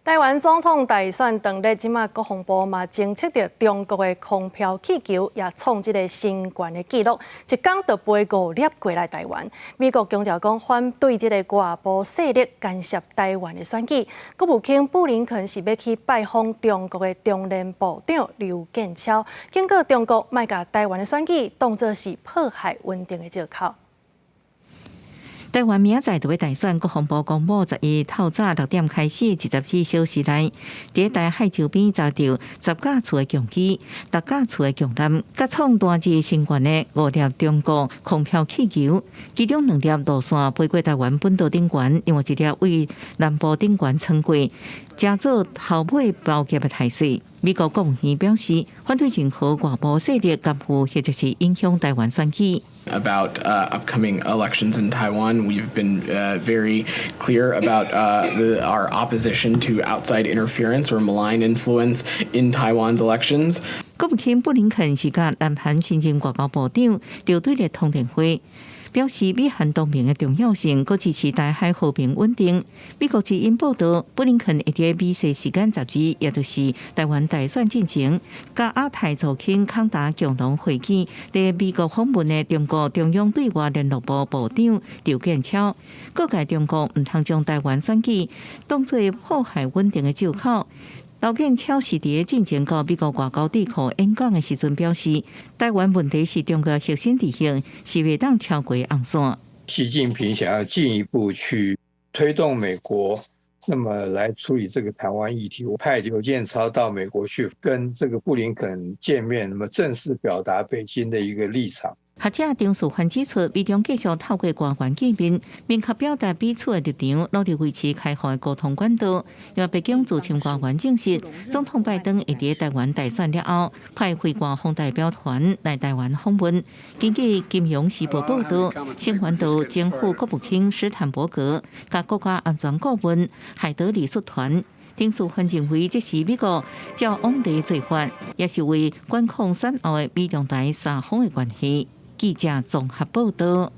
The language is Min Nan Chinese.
台灣總統大選當日，這馬國防部嘛偵測著中國的空飄氣球，也創這个新懸的紀錄，一工就飛五粒過來台灣。美國強調講反對這个外部勢力干涉台灣的選舉。國務卿布林肯是欲去拜訪中國的中聯部長劉建超，警告中國莫共台灣的選舉當做是破壞穩定的藉口。台灣明仔載就欲大選，國防部公布10日透早6點開始，24小時內，佇台海周邊查著10架次的共機、6架次的共艦，佮創單日新懸的五粒中國空飄氣球，其中兩粒路線飛過台灣本島頂懸，另外一粒對南部頂懸穿過，成做頭尾包夾的態勢。美國國務院表示，反對任何外部勢力干預或者是影響台灣選舉。 About upcoming elections in Taiwan, we've been very clear about our opposition to outside interference or malign influence in Taiwan's elections. 國務卿布林肯是佮南韓新任外交部長趙兌勒通電話，表示美韓同盟的重要性，閣支持台海和平穩定。美國之音報道，布林肯會佇美西時間12，也就是台灣大選進前，佮亞太助卿康達共同會見佇美國訪問的中國中央對外聯絡部部長劉建超，告誡中國毋通將台灣選舉當做破壞穩定的藉口。劉建超是佇進前到美國外交智庫演講的時陣表示，台灣問題是中國核心利益，是袂當超過紅線。習近平想要進一步去推動美國，那麼來處理這個台灣議題，派劉建超到美國去跟這個布林肯見面，那麼正式表達北京的一個立場。學者張樹藩指出，美中繼續透過官員見面，明確表達彼此的立場，努力維持開放的溝通管道。另外，白宮資深官員證實，總統拜登會佇台灣大選了後，派非官方代表團來台灣訪問。根據《金融時報》報導，成員都前副國務卿史坦伯格佮國家安全顧問海德里率團。張樹藩認為，這是美國照往例做法，也是為管控選後的美中台三方的關係。記者綜合報導。